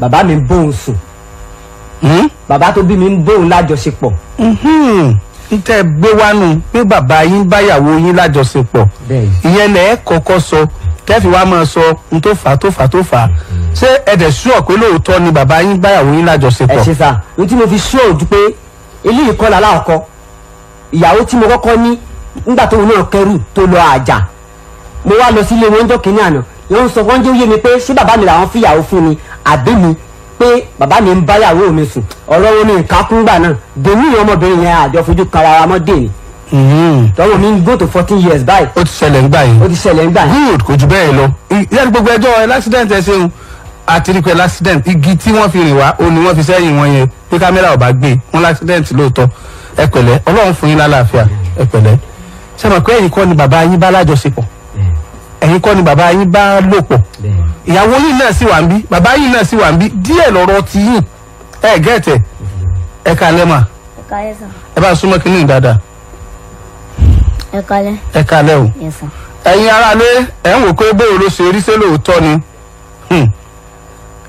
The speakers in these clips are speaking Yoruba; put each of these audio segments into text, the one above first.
Bàbá mi ń bóun sùn. Bàbá tó bí mi ń bóun lájọṣepọ̀. N tẹ́ gbé wánu pé bàbá yín báyàwó yín lájọṣepọ̀. Bẹ́ẹ̀ni. Ìyẹn lẹ̀ ẹ́ kọ́kọ́ sọ tẹ́fì wá máa sọ n tó fà á tó fà á tó fà á. Ṣé ẹ dẹ̀ sure pé lóòótọ́ ni bàbá yín báyàwó yín Ẹ lájọṣepọ̀? ṣe sá, ohun tí mo fi ṣó ojú pé eléyìí kọ́ lálákọ̀ọ́ ìyàwó tí mo kọ́kọ́ ní, nígbà tóun náà kẹrù tó lọ àjà, mo wá lọ sílé wọn jọ́ kínní àná, wọ́n sọ wọ́n jẹ́ ó yé mi pé ṣé bàbá mi làwọn fìyàwó fún mi àbí mi, pé bàbá mi ń báyàwó mi sùn. Ọ̀rọ̀ wọn ni nǹkan kúngbà náà dèmí ọmọbìnrin yẹn àjọ fojú kan ara mọ́ dèní. Tọ́wọ́ mi ń go to 14 years báyìí. Ó ti ṣẹlẹ̀ ńgbà yẹn. Ó ti ṣẹlẹ̀ ńgbà yẹn. Good, kò jù bẹ́ẹ̀ lọ. Ìyẹn gbogbo ẹjọ́ ẹ l'accident ẹ ṣeun àti rí pé l'accident igi tí wọ́n fi rìn wá ó ní wọ́n fi sẹ́yìn wọn yẹn pé kámẹ́rà ò bá gbé wọn l'accident lóòótọ́. Ẹ pẹ̀lẹ́, Ọlọ́run fún yín lálàáfíà. Ẹ pẹ̀lẹ́. Ṣé mọ̀ pé ẹ̀yin kọ́ ni bàbá yín bá lájọṣepọ̀, ẹ̀yin kọ́ ni bàbá yín bá lò pọ̀? Ìyàwó yín náà sì wà ń bí, bàbá yín náà sì wà ń bí. Díẹ̀ lọ́rọ̀ ti yín ẹ gẹ́tẹ̀. Ẹ kalẹ́ mà. Ẹ kálẹ́ sà. Ẹ bá súnmọ́ kínní dáadáa. Ẹ kálẹ́. Ẹ kalẹ́ o. Yes sà. Ẹ̀yin aráalé, ẹ̀ ń wò pé bóyá ló ṣe rí, ṣé lóòótọ́ ni?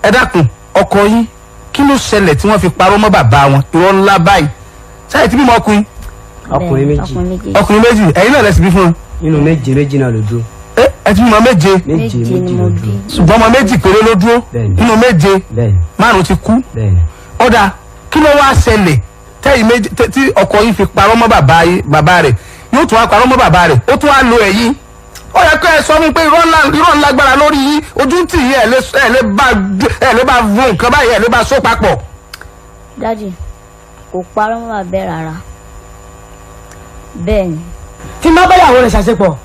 Ẹ dákun, ọkọ yín, kí ló ṣẹlẹ̀ tí wọ́n fi parọ́ mọ́ bàbá wọn? Irọ́ ńlá báyìí sáyẹ̀ tí bímọ ọkùnrin? Ọkùnrin Bẹ́ẹ̀ni, méjì. ọkùnrin méjì. Ọkùnrin méjì, ẹ̀yin náà lẹ́sìn bí fún un? Nínú méje, méjì náà ló dúró. Ẹ ẹ ti bímọ méje? Méje. Méje ni Méjì mo ló bí. dúró. Ṣùgbọ́n ọmọ méjì péré ló dúró. Bẹ́ẹ̀ni. Nínú méje, Bẹ́ẹ̀ni. márùn ti kú. Bẹ́ẹ̀ni. Ọ̀dà, kí ló wá ṣẹlẹ̀ tẹ́yìn méjì tí ọkọ yín fi parọ́ mọ́ bàbá yín? Bàbá rẹ̀ yóò tún wá parọ́ mọ́ bàbá rẹ̀, ó tún wá lo ẹ̀yìn. Ó yẹ kó ẹ sọ fún pé irọ́ ńlá gbára lórí yín, ojú ń tì yín, ẹ lè bá fún nǹkan báyìí, ẹ lè bá sọ papọ̀. Daddy, kò parọ́ mọ́ bàbá ẹ̀ rárá. Bẹ́ẹ̀ ni. Tí má báyàwó rẹ̀ ṣàṣepọ̀,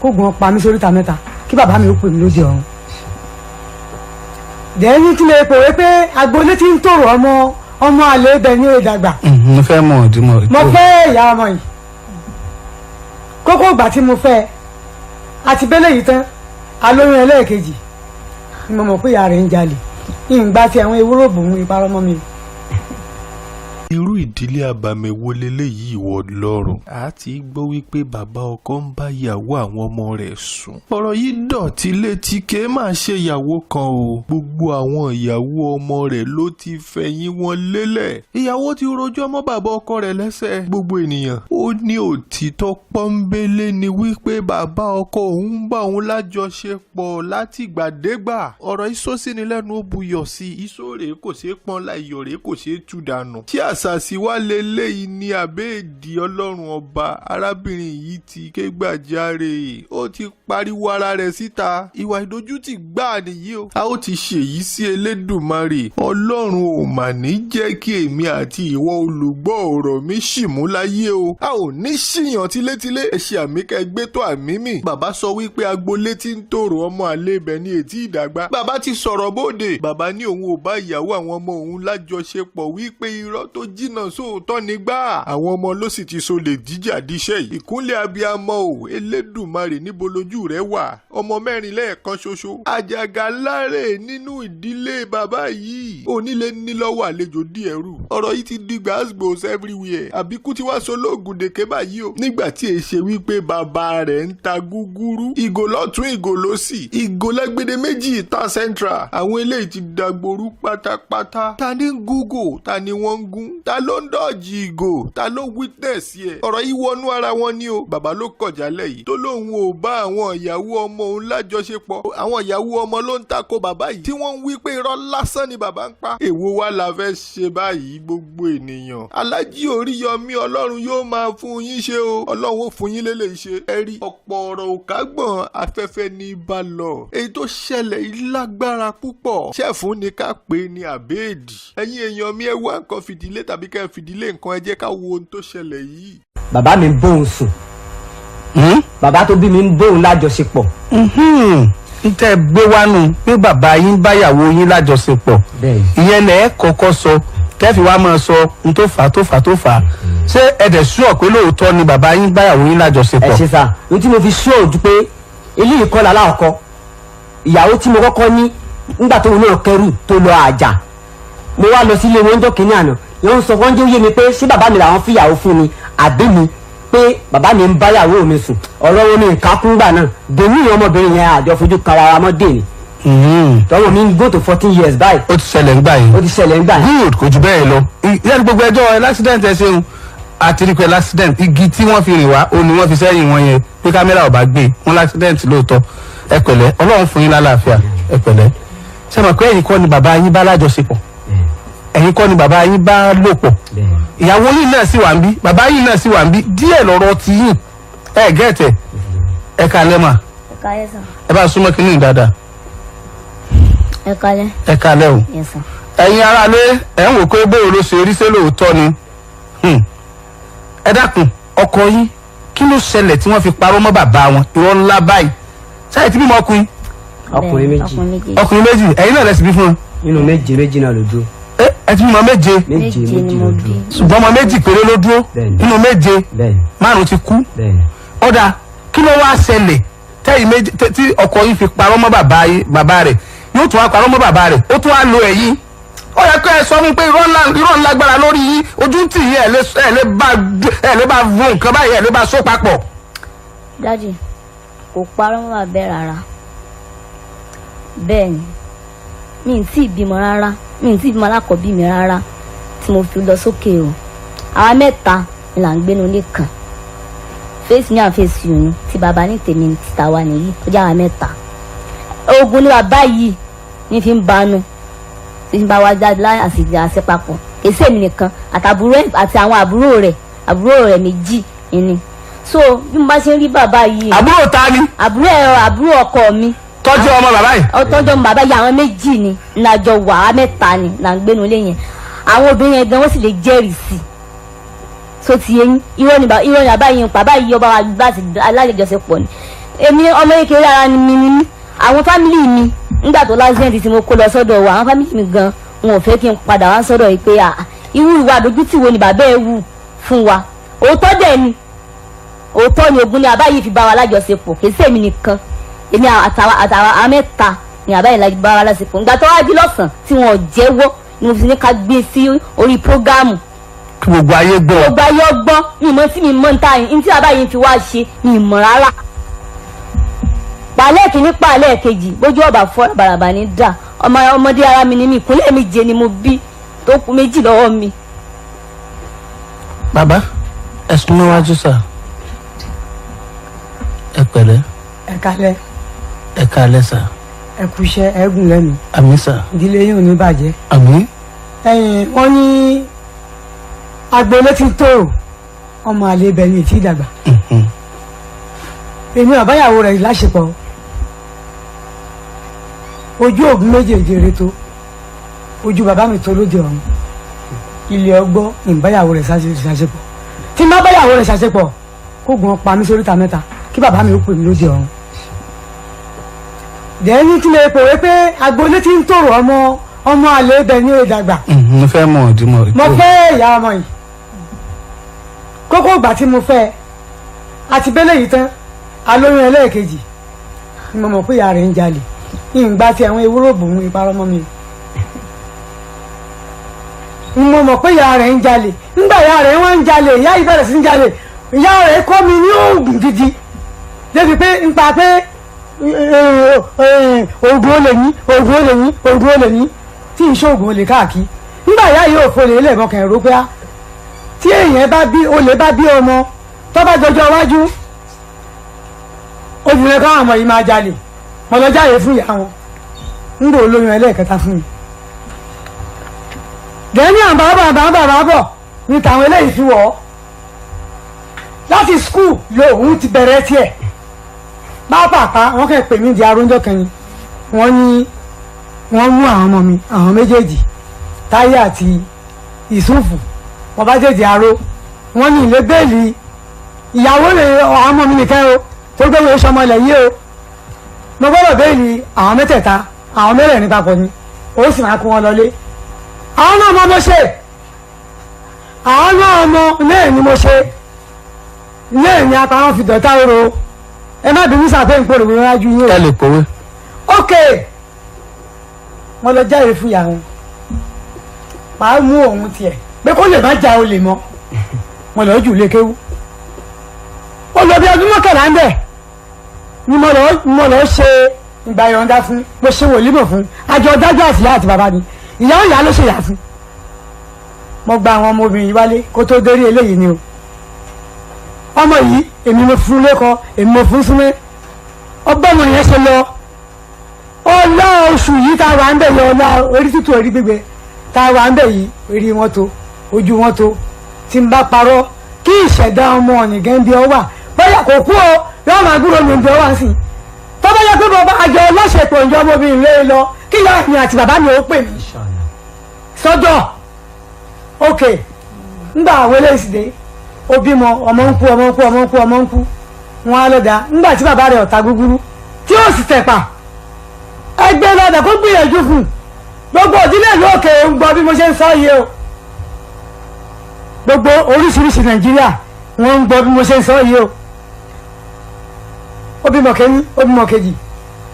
kó gbọ́n pa mí sóríta mẹ́ta, kí bàbá mi ó pè mí lóde ọ̀run. Dẹ́yìn tí lè pòwe pé agboolé tí ń tòrò, ọmọ ọmọ àlè ibẹ̀ ní ìdàgbà. Mo fẹ́ mọ̀ ọ̀dí mọ̀. Mo fẹ́ ìyá ọmọ yìí. Kókó ìgbà tí mo fẹ́ àti bẹ́lẹ̀ yìí tán, alóyún ẹlẹ́ẹ̀kejì ni mo mọ̀ pé ìyá rẹ̀ ń jalè. Ìgbà tí àwọn ewúro bò ń parọ́ mọ́ mi. Irú ìdílé abàmì wo leléyìí, ìwọ Ọlọ́run? A ti gbọ́ wípé bàbá ọkọ ń bá ìyàwó àwọn ọmọ rẹ̀ sùn. Ọ̀rọ̀ yìí dọ̀tí létí ké máa ṣe ìyàwó kan o. Gbogbo àwọn ìyàwó ọmọ rẹ̀ ló ti fẹ̀yìn wọn lélẹ̀. Ìyàwó ti rojọ́ mọ́ bàbá ọkọ rẹ̀ lẹ́sẹ̀. Gbogbo ènìyàn ó ní òtítọ́ pọ́nbélé ni wípé bàbá ọkọ òun ń bá òun lájọṣepọ̀ látìgbàdégbà. Ọ̀rọ̀ iṣó sí ni lẹ́nu, ó buyọ̀ sí i. Iṣó rèé kò ṣeé pọ́n la, iyọ̀ rèé kò ṣeé tú dànù. Tí àṣàṣì wá leléyìí ní àbẹ́ẹ̀dì Ọlọ́run ọba? Arábìnrin yìí ti ké gbàjarè, ó ti pariwo ara rẹ̀ síta. Ìwà ìdójútì gbáà nìyí o. A ó ti ṣèyí sí Elédùmarè? Ọlọ́run ò mà ní jẹ́ kí èmi àti ìwọ olùgbọ́ ọ̀rọ̀ mi ṣì mú láyé o. A ò ní ṣìyàn tilétilé. Ẹ ṣe àmì kẹ́ gbé tó àmì mì. Bàbá sọ wípé agboolé tí ń tòrò, ọmọ àlè ibẹ̀ ní ètí ìdàgbà. Bàbá ti sọ̀rọ̀ bóde. Bàbá ní òun ò bá ìyàwó àwọn ọmọ òun lájọṣepọ̀, wípé irọ́ tó jìnnà sóòótọ́ nígbà. Àwọn ọmọ ló sì ti so lè jíjà díṣẹ́ yìí. Ìkúnlẹ̀ abiyamọ o, Elédùmarè, níbo lójú rẹ wà? Ọmọ mẹ́rin lẹ́ẹ̀kan ṣoṣo, àjàgà láre nínú ìdílé bàbá yìí. Onílé ní lọ́wọ́, àlejò díẹ̀ rù. Ọ̀rọ̀ yìí ti di gbàgbós everywhere. Àbíkú tí wàá so lóògùn dèké báyìí o, nígbà tí èé ṣe wípé bàbá rẹ̀ ń ta gúgúrú, ìgò lọ́tún, ìgò lósì, ìgò lẹ́gbẹ̀dẹ̀ méjì ìta central. Àwọn eléyìí ti dàgbòrú pátápátá. Ta ní google? Ta ni wọ́n ń gún? Ta ló ń dọ̀jì ìgò? Ta ló witness yẹ? Ọ̀rọ̀ yìí wọnú ara wọn ni o. Bàbá ló kọjálẹ̀ yìí tó lóun ò bá àwọn ìyàwó ọmọ òun lájọṣepọ̀. Àwọn ìyàwó ọmọ ló ń tako bàbá yìí, tí wọ́n ń wí pé irọ́ lásán ni bàbá ń pa. Èwo wá la fẹ́ ṣe báyìí, gbogbo ènìyàn? Alájí Oríyọmí, Ọlọ́run yóò máa fún yín ṣe o. Ọlọ́run ó fún yín lélẹ̀ ṣe. Ẹ rí ọ̀pọ̀ ọ̀rọ̀ òkágbọ̀n, afẹ́fẹ́ ní bá lọ. Èyí tó ṣẹlẹ̀ yìí lágbára púpọ̀. Ṣẹ́fún ni ká pè é ní àbẹ́ẹ̀dì? Ẹ̀yin èèyàn mi, ẹ wá nǹkan fìdílé tàbí ká fìdílé nǹkan, ẹ jẹ́ ká wo ohun tó ṣẹlẹ̀ yìí. Bàbá mi ń bóun sùn. Bàbá tó bí mi ń bóun lájọṣepọ̀. N tẹ́ gbé wánu pé bàbá yín báyàwó yín lájọṣepọ̀. Bẹ́ẹ̀ni. Ìyẹn lẹ̀ ẹ́ kọ́kọ́ sọ tẹ́fì wá máa sọ n tó fà á tó fà á tó fà á. Ṣé ẹ dẹ̀ sure pé lóòótọ́ ni bàbá yín báyàwó yín Ẹ lájọṣepọ̀? ṣe sá, ohun tí mo fi ṣó ojú pé eléyìí kọ́ lálákọ̀ọ́ ìyàwó tí mo kọ́kọ́ ní, nígbà tóun náà kẹrù tó lọ àjà, mo wá lọ sílé wọn jọ́ kínní àná, wọ́n sọ wọ́n jẹ́ ó yé mi pé ṣé bàbá mi làwọn fìyàwó fún mi àbí mi, pé bàbá mi ń báyàwó mi sùn. Ọ̀rọ̀ wọn ni nǹkan kúngbà náà dèmí ọmọbìnrin yẹn àjọ fojú kan ara mọ́ dèní. Tọ́wọ́ mi ń go to 14 years báyìí. Ó ti ṣẹlẹ̀ ńgbà yẹn. Ó ti ṣẹlẹ̀ ńgbà yẹn. Good, kò jù bẹ́ẹ̀ lọ. Yẹ́nì gbogbo ẹjọ́ l'accident ẹ ṣeun, àti rí pé l'accident, igi tí wọ́n fi rìn wá ó ní wọ́n fi sẹ́yìn wọn yẹn, pé kámẹ́rà ò bá gbé wọn l'accident lóòótọ́. Ẹ pẹ̀lẹ́, Ọlọ́run fún yín lálàáfíà. Ẹ pẹ̀lẹ́. Ṣé mọ̀ pé ẹ̀yin kọ́ ni bàbá yín bá lájọṣepọ̀, ẹ̀yin kọ́ ni bàbá yín bá lò pọ̀? Ìyàwó yín náà sì wà ń bí, bàbá yín náà sì wà ń bí. Díẹ̀ lọ́rọ̀ ti yín ẹ gẹ́tẹ̀. Ẹ kalẹ́ mà. Ẹ kálẹ́ sà. Ẹ bá súnmọ́ kínní dáadáa. Ẹ kálẹ́. Ẹ kalẹ́ o. Yes sà. Ẹ̀yin aráalé, ẹ̀ ń wò pé bóun ló ṣe rí, ṣé lóòótọ́ ni? Ẹ dákun, ọkọ yín, kí ló ṣẹlẹ̀ tí wọ́n fi parọ́ mọ́ bàbá wọn? Irọ́ ńlá báyìí. Ṣáà tí bímọ ọkùnrin? Ọkùnrin Bẹ́ẹ̀ni, méjì. ọkùnrin méjì. Ọkùnrin méjì, ẹ̀yin náà lẹ́sìn bí fún wọn? Nínú méje, méjì náà ló dúró. Ẹ ẹ ti bímọ méje? Méje. Méje méjì ni ló mo dúró. bí. Ṣùgbọ́n ọmọ méjì péré ló dúró. Bẹ́ẹ̀ni. Nínú méje, Bẹ́ẹ̀ni. márùn ti kú. Bẹ́ẹ̀ni. Ọ̀dà, kí ló wá ṣẹlẹ̀ tẹ́yìn méjì tí ọkọ yín fi parọ́ mọ́ bàbá yín? Bàbá rẹ̀ yóò tún wá parọ́ mọ́ bàbá rẹ̀, ó tún wá lo ẹ̀yìn. Ó yẹ kó ẹ sọ fún pé irọ́ ńlá gbára lórí yín, ojú ń tì yín. Ẹ lè bá fún nǹkan báyìí, ẹ lè bá sọ papọ̀. Daddy, kò parọ́ mọ́ bàbá ẹ̀ rárá. Bẹ́ẹ̀ ni, mi ì tí ì bímọ rárá, mi ì tí ì bímọ alákọ̀ọ́bí mi rárá tí mo fi lọ sókè o. Àwa mẹ́ta ni là ń gbénu ilé kan, face me and face you ni ti bàbá ní tèmi ní ti tàwa nìyí. Ó jẹ́ àwa mẹ́ta. Ogun ni bàbá yìí ní fi ń banu, tí ń bá wa jáde láì àsìkò àṣepapọ̀. Kì í ṣèmi nìkan, àtàbúrò ẹ̀ àti àwọn àbúrò rẹ̀ méjì ni. So bí mo bá ṣe ń rí bàbá yìí. Àbúrò ta ni? Àbúrò ẹ̀, àbúrò ọkọ mi. Tọ́jú ọmọ bàbá yìí. Ọtọ́jọ́ mi bàbá yìí. Àwọn méjì ni lájọ wà á, mẹ́ta ni là ń gbénu ilé yẹn. Àwọn obìnrin yẹn gan, wọ́n sì lè jẹ́rìí sí i. So ti yẹn, irọ́ ni bàbá yìí ń pa. Bàbá yìí, ọba wa bá ti alálejòsepọ̀ ni. Èmi ọmọ kékeré ara ni mi ni mí. Àwọn family mi, nígbà tó l'accident tí mo kó lọ sọ́dọ̀ wa, àwọn family mi gan wọn ò fẹ́ kí n padà wá sọ́dọ̀ yìí pé ah, irú ìwà àdójútì wo ni bàbá ẹ̀ wù fún wa? Òótọ́ dẹ̀ ni, òótọ́ ni. Ogun ni àbá yìí fi bá wa lájọṣepọ̀. Kì í ṣèmi nìkan, èmi àtàwọn àwọn mẹ́ta ni àbá yìí bá wa lájọṣepọ̀. Ìgbà tó wá di lọ́sàn-án tí wọn ò jẹ́wọ́ ni mo fi ní ká gbé sí orí program. Kí gbogbo ayé gbọ́. Gbogbo ayé ọgbọ́n. Mi mọ tí mi mọ níta yìí ní tí bàbá yìí fi wá ṣe, mi mọ̀ rárá. Pàálẹ̀ kìíní, pàálẹ̀ kejì, bójú ọ̀bà fọ́ bàràbà ní dà. Ọmọ ọmọdé ara mi ni mi, ìkúnlẹ̀ méje ni mo bí, tó kù méjì lọ́wọ́ mi. Bàbá, ẹ sún níwájú sà. Ẹ pẹ̀lẹ́. Ẹ kálẹ́. Ẹ káalẹ́ sà. Ẹ kú iṣẹ́, ẹ gùn lẹ́nu. Àmín sà. Ìdílé yín ò ní bàjẹ́. Àmín. Ẹ̀yin wọ́n ní agboolé ti tó ọmọ àlè ibẹ̀ ni ìtì ìdàgbà. Èmi àbáyàwó rẹ̀ láṣepọ̀, ojú ògùn méjèèjì rẹ tó ojú bàbá mi tó lóde ọ̀run ilé ọgbọ́, ìbáyàwó rẹ̀ ṣàṣepọ̀. Tí má báyàwó rẹ̀ ṣàṣepọ̀, kó gun ọ̀pá mi sóríta mẹ́ta, kí bàbá mi ó pè mí lóde ọ̀run. Dẹ́ni tí lè pòwe pé agboolé ti ń tòrò, ọmọ ọmọ àlè ibẹ̀ ní ìdàgbà. Mo fẹ́ mọ̀ ọ̀dí mọ̀ rí. Mo fẹ́ ìyá ọmọ yìí. Kókó ìgbà tí mo fẹ́ àti bẹ́lẹ̀ yìí tán, alóyún ẹlẹ́ẹ̀kejì ni mo mọ̀ pé ìyá rẹ̀ ń jalè. Ìgbà tí àwọn ewúro bò ń parọ́ mọ́ mi, mo mọ̀ pé ìyá rẹ̀ ń jalè. Nígbà ìyá rẹ̀ wọ́n ń jalè, ìyá yìí bẹ̀rẹ̀ sí ń jalè. Ìyá rẹ̀ kọ́ mi ní oògùn gidi débi pé nípa pé oògùn olè ní, oògùn olè ní, oògùn olè ní, tí n ṣoògùn olè káàkiri. Nígbà ìyá yìí ò folè ilé ìmọ̀kàn ẹ̀rọ pé á tí èèyàn bá bí olè bá bí ọmọ tó bá jọjọ iwájú, obìnrin kan àwọn ọmọ yìí máa jalè. Mo lọ jáde fún ìyá wọn ń gbò olóyún ẹlẹ́ẹ̀kẹta fún mi. Dẹ́ni àbábọ̀ àbábọ̀ àbábọ̀ ní tàwọn eléyìí fi wọ̀ ọ́. Láti school lòun ti bẹ̀rẹ̀ tiẹ̀ pápápá. Wọ́n kẹ́ pè mí di aróńjọ́ kan ni wọ́n ní wọ́n mú àwọn ọmọ mi, àwọn méjèèjì, Táyé àti Ìsúfù. Wọ́n bá jèjì aró, wọ́n ní ilé bẹ́ẹ̀lì ìyàwó lè àwọn ọmọ mi nìkan o, tó gbé wọn sọmọ ilẹ̀ yìí o. Mo gbọ́dọ̀ bẹ́ẹ̀lì àwọn mẹ́tẹ̀ẹ̀ta, àwọn mẹ́rẹ̀ẹ̀rin papọ̀ ni ó sì máa kó wọn lọlé. Àwọn náà mọ mo ṣe, àwọn náà mọ náà ni mo ṣe náà ni apá fi dọ̀tá oro. Ẹ má bínú sàpé ń pòrò wíwájú yín o. Ẹ lè pòwe. Ok, mo lọ jáde fún ìyá wọn, màá mú òun tiẹ̀ pé kó lè má ja olè mọ́. Mo lọ jù lé kéwú, ó lọ bí ọdún 11 ń bẹ̀ ni mo lọ ṣe. Ìgbà yọ̀ǹda fún, mo ṣe wòlímọ̀ fún, àjọ dájọ́ àtìyá àti bàbá mi, ìyá òyà ló ṣe yà fún. Mo gba àwọn ọmọbìnrin yìí wálé kó tó dórí eléyìí ni o. Ọmọ yìí èmi mo fún lẹ́kọ̀ọ́, èmi mo fún súnmẹ́. Ọgbọ́n yẹn ṣe lọ ọlá oṣù yìí tá a wà ń bẹ̀ yọ, ọlá orí tútù orí gbígbẹ tá a wà ń bẹ̀ yìí, orí wọn tó, ojú wọn tó. Tí n bá parọ́, kí ìṣẹ̀dá ọmọ ọ̀nìgàn bí ọ wà, bóyá kò kú o, yóò máa gbúrò mi bí ọ wà sí i. Tọ́ba yẹ pé bàbá àjọ ọlọ́ṣẹ̀pọ̀ ìjọ ọmọbìnrin lé lọ, kí ìyá mi àti bàbá mi ò pè mí sọ́dọ̀. Ok, ńgbà àwọn eléyìí dé, ó bímọ, ọmọ ń kú, ọmọ ń kú, ọmọ ń kú, ọmọ ń kú. Wọn á lọ́dà ńgbà tí bàbá rẹ̀ ọ̀tá gúgúrú tí ó sì tẹ̀pà ẹgbẹ́ lọ́dà kó gbìyànjú fún gbogbo òdílé ìlú òkè ń gbọ́ bí mo ṣe ń sọ yìí o. Gbogbo oríṣiríṣi Nàìjíríà wọ́n ń gbọ́ bí mo ṣe ń sọ yìí o. Ó bímọ kẹ́yìn, ó bímọ kejì,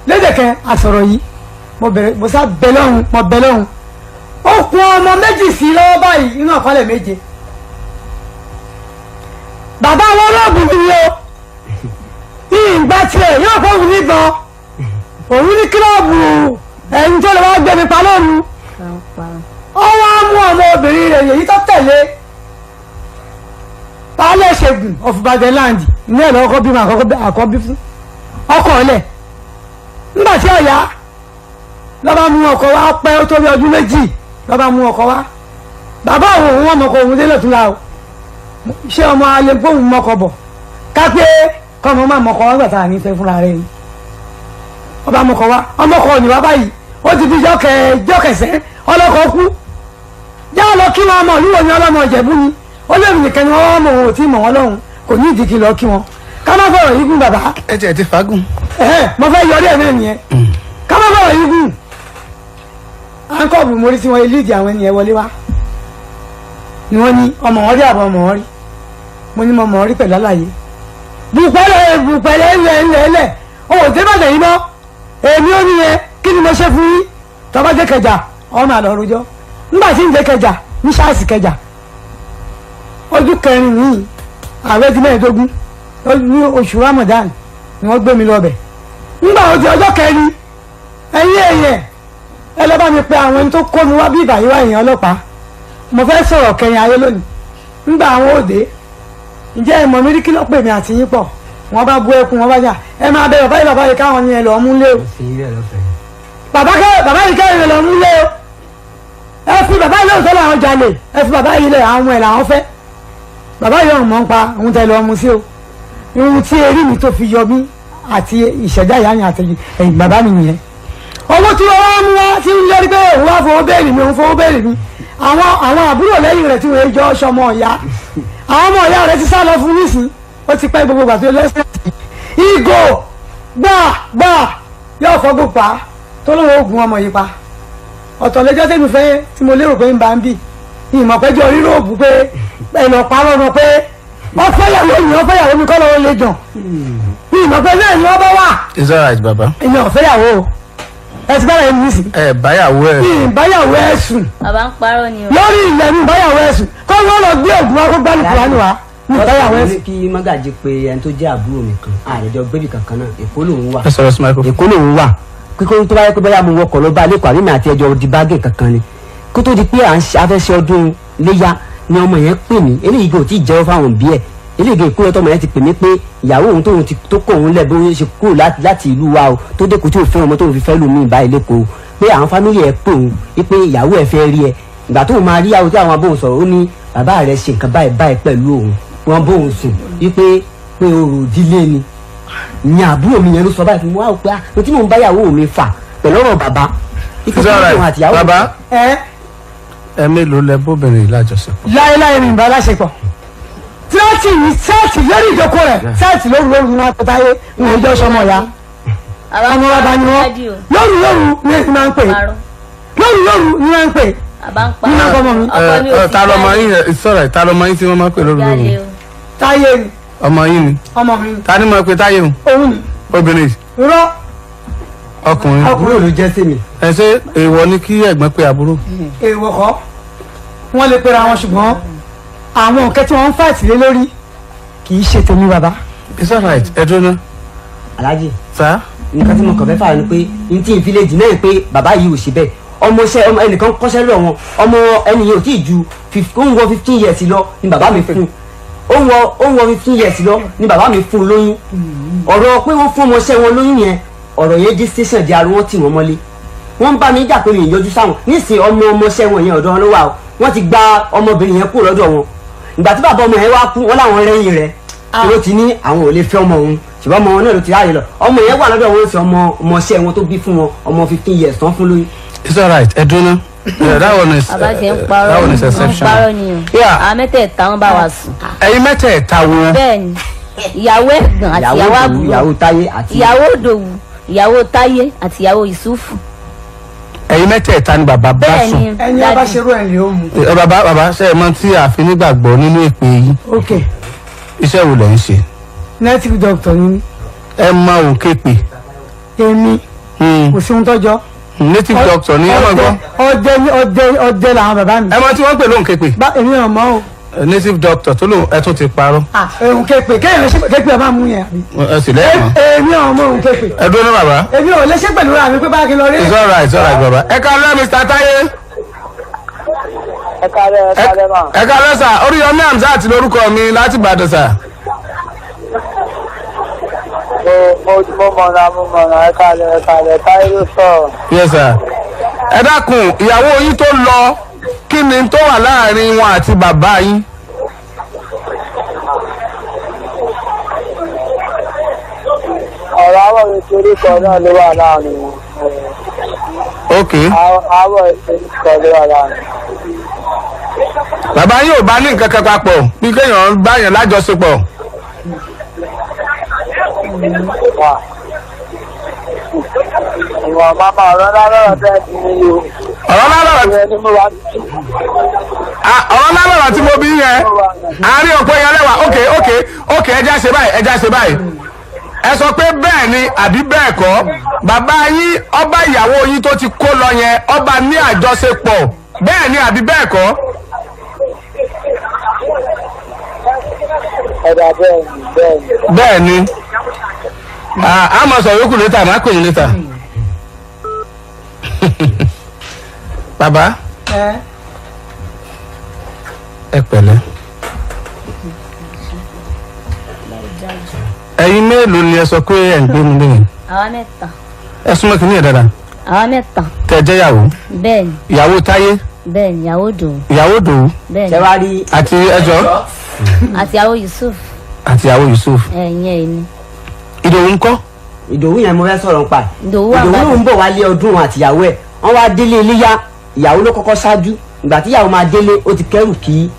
lédè kan àsọ̀rọ̀ yìí, mo bẹ̀rẹ̀, mo sá bẹ lọ́hùn, mo bẹ lọ́hùn. Ó kù ọmọ méjì sí lọ́wọ́ báyìí inú àkọọ́lẹ̀ méje. Bàbá wọn olóògùn mi o, ìgbà tiẹ̀ yóò fóun níbọn, òun ní kílọ̀bù ẹni tó lè wá gbé mi pa lóru. Ó wá mú ọmọ obìnrin rẹ̀ èyí tó tẹ̀lé baálé ṣègùn of Ibadan land ní ẹ̀rọ ọkọ bímọ àkọ́bí fún ọkọ ọ̀lẹ̀. Nígbà tí ọ̀yá lọ́ba mú ọkọ wá pẹ́, ó tó bí ọdún 2 lọ́ba mú ọkọ wá. Bàbá òun òun ọmọkọ òun délẹ̀ tún la o, ṣé ọmọ alẹ́ gbóhùn mọ́kọ bọ̀ kápẹ́ kọ́mọ má mọ́kọ wá gbàtà ní fẹ́ fúnra rẹ̀ ni. Ọba mọ́kọ wá, ọmọkọ òní wá báyìí, ó ti di jọ́kẹsẹ́ ọlọ́kọ kú. Já lọ kí wọn ọmọ olúwo ni, ọlọ́mọ Ìjẹ̀bú ni, ó lóun nìkan ni wọ́n mọ̀, òun ò tí mọ̀ wọ́n lọ́hùn, kò ní ìdí kí lọ kí wọn. Ká má fọ̀rọ̀ yìí gùn bàbá. Ẹ tiẹ̀ ti fagùn. Mo fẹ́ yọrí ẹ̀ náà nìyẹn. Ká má fọ̀rọ̀ yìí gùn. Ankọ́ọ̀bù mórí tí wọ́n líìdì àwọn ènìyàn wọlé wá ni wọ́n ní ọmọ wọn rí àbọ̀ ọmọ wọn rí. Mo ní mo mọ̀ ọ́ rí pẹ̀lú àlàyé. Bùpẹ́lẹ̀ bùpẹ́lẹ̀ ńlẹ̀ ńlẹ̀ ńlẹ̀ o ò dé bàtẹ̀ yìí mọ́. Èmi ò níyẹn, kí ni mo ṣe fún yín? Tọ́ba jẹ́ kẹjà ọmọ àlọ́ rojọ́. Nígbà tí ń jẹ́ kẹjà ní ṣáàsì kẹjà ojú kẹrin ní ààrẹ di 15 ní oṣù Ramadan ni wọ́n gbé mi lọ bẹ̀. Nígbà ó di ọjọ́ kẹrin, ẹ̀yin èèyàn ẹ lọ́ bá mi pe àwọn ẹni tó kó mi wá bí ìbàyí wá, èèyàn ọlọ́pàá, mo fẹ́ sọ̀rọ̀ kẹrin ayé lónìí. Nígbà àwọn òde, ǹjẹ́ ẹ mọ̀ mi rí? Kí ló pè mí àti yín pọ̀? Wọ́n bá bú ẹkún, wọ́n bá jà, ẹ máa bẹ bàbá yìí, bàbá yìí káwọn ní ẹ lọ́ọ́ mú lé o. Bàbá yìí kẹ́rin lọ́ọ́ mú lé o. Ẹ fi bàbá yìí lóòótọ́ làwọn jalè, ẹ fi bàbá yìí lẹ̀, àwọn ẹ̀ làwọn fẹ́. Bàbá yìí ọ̀hún mọ̀ ń pa òun tẹ lọ́ọ́ mú sí o. Ohun tí eré mi tó fi yọ mí àti ìṣẹ̀dá ìyá mi àti ẹ̀yìn bàbá mi nìyẹn. Owó tí wọ́n wá mú wá tí ń lérí pé òun wá fowó béèrè mi, òun fowó béèrè mi, àwọn àbúrò lẹ́yìn rẹ̀ tí wọ́n jọ sọmọ ọ̀yá, àwọn ọmọ ọ̀yá rẹ̀ ti sá lọ fún nísìn. Ó ti pẹ́ gbogbo gbàtó lẹ́sẹ̀ ìgò gbà gbà yóò fọ́gbó pa tó lóun oògùn ọmọ yìí pa. Ọ̀tọ̀ lẹ́jọ́ tẹ́mi fẹ́ tí mo lérò pé ń bá ń bì ìmọ̀ pẹ́jọ́ rírò òbú pé ẹ̀nà parọ́ ọmọ pé wọ́n fẹ́yàwó mi, wọ́n fẹ́yàwó mi kọ́ lọ́wọ́ lè jàn, ìmọ̀ pé náà ni wọ́n bá wà. It's alright baba. Èmi ò fẹ́yàwó o, ẹ ti bára ẹni nísìn. Ẹ báyàwó ẹ. Ìbáyàwó ẹ sùn. Bàbá ń parọ́ ni o. Lórí ilẹ̀ mi ìbáyàwó ẹ sùn, kọ́ ló lọ gbé ògùn wa kó gbálù kúránì wa mi ìbáyàwó ẹ wọ́n sùn. ní kí mọ́gàjì pé ẹni tó jẹ́ àbúrò mi kan, àrẹ̀jọ gbébì kankan náà, Èkó lòun wà. Ẹ sọ̀rọ̀ sí microphone. Èkó lòun wà. Kíkó tó bá yẹ pé bóyá mo wọkọ̀ lọ bá lẹ́kọ̀ọ́ àbí mi àti ẹjọ́ di bágẹ̀ kankan ni, kó tó di pé à ń ṣe afẹ́ṣe ọdún léyà ni ọmọ yẹn pè mí. Eléyìí kò tí ì jẹ́wọ́ fáwọn òbí ẹ̀. Eléyìí kò tọmọ yẹn ti pè mí pé ìyàwó òun tóun ti tó kó òun lẹ̀ bó ṣe kúrò láti ìlú wa o, tó dé kò tí ò fẹ́ ọmọ tóun fi fẹ́ lù mí báyìí lẹ́kọ̀ọ́, pé àwọn fámìlì ẹ̀ pè òun pé ìyàwó ẹ̀ fẹ́ rí ẹ. Ìgbà tóun máa rí ìyàwó tí àwọn abóhùn sọ̀rọ̀, ó ní bàbá rẹ̀ ṣe nǹkan báyìí báyìí pẹ̀lú òun, wọn bóun sùn wípé pé orò ìdílé ni. Ìyẹn àbúrò mi yẹn ló sọ báyìí fún mi wá pé ah tí mò ń bá ìyàwó mi fà pẹ̀lú ọ̀rọ̀ bàbá. It's alright baba. Ẹ Ẹ mélòó lẹ bóbìnrin yìí lájọṣepọ̀? Láéláé mi ìbá láṣepọ̀. Tíráàtì ní tíráàtì lórí ìjókòó rẹ̀, tíráàtì lóru lóru ní wọn kó táyé ń wọ́n sọmọ ya. Bàbá ń ọmọ bàbá ni wọ́n parọ́. Lóru lóru ní èsì máa ń pè, lóru lóru ní máa ń pè. Bàbá ń Ní máa parọ́. kọ́ ọmọ mi. Ọkọ mi ò Ẹ sí ta lọmọ jáde. yín yẹn? It's alright, ta lọmọ yín tí wọ́n máa ń pè lóru lóru? Jáde o. Táyé ni. Ọmọ yín ni? Ọmọ mi ni. Ta ni máa pe táyé o? Òun ni. Obìnrin yìí? Rọ. Ọkùnrin. Àbúrò ló jẹ́ sí mi. Ẹ ṣe èèwọ̀ ni kí ẹ̀gbọ́n pe àbúrò? Èèwọ̀ kọ́, wọ́n lè pera wọn, ṣùgbọ́n àwọn nǹkan tí wọ́n ń fàtì lé lórí kì í ṣe tèmi bàbá. It's alright, ẹ dúró ná. Aláàjì. Sá. Nǹkan tí mo kàn fẹ́ fà ni pé n tí n fi lè dì náà pé bàbá yìí ò ṣe bẹ́ẹ̀. Ọmọọṣẹ́ ọmọ ẹnìkan kọ́ṣẹ́ lọ́wọ́ wọn, ọmọ ẹni yìí ò tí ì ju ó ń wọ 15 years lọ ni bàbá mi fún, ó ń wọ 15 years lọ ni bàbá mi fún lóyún. Ọ̀rọ̀ pé wọ́n fún ọmọọṣẹ́ wọn lóyún yẹn, ọ̀rọ̀ yẹn dé station di arúgbó tì wọ́n mọ́lé. Wọ́n ń bá mi jà pé mi ì yọjú sáwọn. Nísìnyí, ọmọ ọmọọṣẹ́ wọn yẹn, ọ̀dọ̀ wọn ló wà o. Wọ́n ti gba ọmọbìnrin yẹn kúrò lọ́dọ̀ wọn. Ìgbà tí bàbá ọmọ yẹn wá kú, wọ́n láwọn rẹ́yìn rẹ̀ tí ó ti ní àwọn ò lè fẹ́ ọmọ òun, ṣùgbọ́n ọmọ wọn náà ló ti ráàyè lọ. Ọmọ yẹn wà lọ́dọ̀ wọn sí, ọmọ ọmọọṣẹ́ wọn tó bí fún wọn, ọmọ 15 years tán fún lóyún. It's alright, ẹ dúró ná. Yeah, that one is Bàbá ṣe ń parọ́ that one is ń exceptional. parọ́ ni o. Yeah. Àwọn mẹ́tẹ̀ẹ̀ta wọn bá wa sùn. Ẹ̀yin mẹ́tẹ̀ẹ̀ta wo? Bẹ́ẹ̀ ni, ìyàwó ẹ̀gbọ́n àti ìyàwó ìyàwó Ìdòwú, àbúrò, ìyàwó Táyé àti ìyàwó Òdòwú, ìyàwó Táyé àti ìyàwó Yusufu. Ẹ̀yin mẹ́tẹ̀ẹ̀ta ni bàbá bá Bẹ́ẹ̀ sùn? ni. Ẹni a bá Daddy. ṣerú ẹ̀ lè ó mu. Ẹ bàbá, bàbá, ṣe é mọ tí a fi nígbàgbọ́ nínú èpè yìí? Ok. Iṣẹ́ wo lẹ̀ ń ṣe? Native doctor ni mí. Ẹ mọ òǹkè pè? Èmi kò sí ohun tọ́jọ́. Native doctor ni ẹ mọ̀ gbọ́. Ọdẹ ni, ọdẹ, ọdẹ làwọn bàbá mi. Ẹ mọ tí wọ́n ń pè lóǹkè pè? Bá èmi ò mọ̀ o. Native doctor tó lóun ẹ tún ti parọ́. Òun képe kéèyàn ṣe képe ẹ máa mú yẹn àbí. Ẹ sì lẹ́ẹ̀mọ́. Èmi ò mọ̀ òun képe. Ẹ dúró ní bàbá. Èmi ò lè ṣe pẹ̀lú ra mi pé bá kí n lọ rí. It's alright, it's alright, bàbá. Ẹ káalẹ́, Mr. Táyé. Ẹ kálẹ́, ẹ kálẹ́ mà. Ẹ káalẹ́ sà. Oríyọmí Hamzat lórúkọ mi láti Ìbàdàn sà. Mo mọ̀nà, mo mọ̀nà. Ẹ kálẹ́, ẹ kálẹ́. Táyé ló sọ̀rọ̀. Yes sir. Ẹ dákun, ìyàwó yín tó lọ, kí ni tó wà láàrin wọn àti bàbá yín? Ọ̀rọ̀ àwọ̀ nítorí kan náà ló wà láàrin wọn. Ok. Àwọ̀ nítorí kan ló wà láàrin. Bàbá yín ò bá ní nǹkan kan papọ̀ bí kéèyàn bá yàn lájọṣepọ̀? Wà. Ìwọ̀n máma ọ̀rọ̀ ńlá lọ́rọ̀ tẹ́ ti ní o. Ọ̀rọ̀ lálọ́rọ̀. Ìwé ni mo wà. Ah, ọ̀rọ̀ lálọ́rọ̀ tí mo bí yẹn, àárín ọ̀pọ̀ yẹn lẹ́wà. Ok, ẹ já ṣe báyìí, ẹ já ṣe báyìí. Ẹ sọ pé bẹ́ẹ̀ ni àbí bẹ́ẹ̀ kọ́, bàbá yín ọba ìyàwó yín tó ti kó lọ yẹn, ọba ní àjọṣepọ̀, bẹ́ẹ̀ ni àbí bẹ́ẹ̀ kọ́? Ẹ̀dà, bẹ́ẹ̀ ni, bẹ́ẹ̀ ni. Bẹ́ẹ̀ ni. Ah, a máa sọ yòókù later, máa pè yín later. Bàbá, ẹ ẹ pẹ̀lẹ́. Ẹ̀yin mélòó ni ẹ sọ pé ẹ̀ ń gbé mi lẹ́yìn? Àwa mẹ́ta. Ẹ súnmọ́ kìíní ẹ̀ dáadáa. Àwa mẹ́ta. Tẹ́ ẹ jẹ́ ìyàwó? Bẹ́ẹ̀ ni. Ìyàwó Táyé? Bẹ́ẹ̀ ni, ìyàwó Òdòwú. Ìyàwó Dòwú? Bẹ́ẹ̀ Ṣé ni. wàá rí? Àti ẹjọ́? Àti ìyàwó Yusuf. Àti ìyàwó Yusuf. Ẹ̀yìn ẹ̀ ni. Ìdòwú ńkọ́? Ìdòwú yẹn mo fẹ́ sọ̀rọ̀ nípa ẹ̀. Ìdòwú wà Ìdòwú bàbá. ló ń bọ̀ wálé ọdún wọn àtìyàwó ẹ̀. Wọ́n wá délé iléyá, ìyàwó ló kọ́kọ́ ṣáájú. Ìgbà tí ìyàwó máa délé, ó ti kẹ́rù kí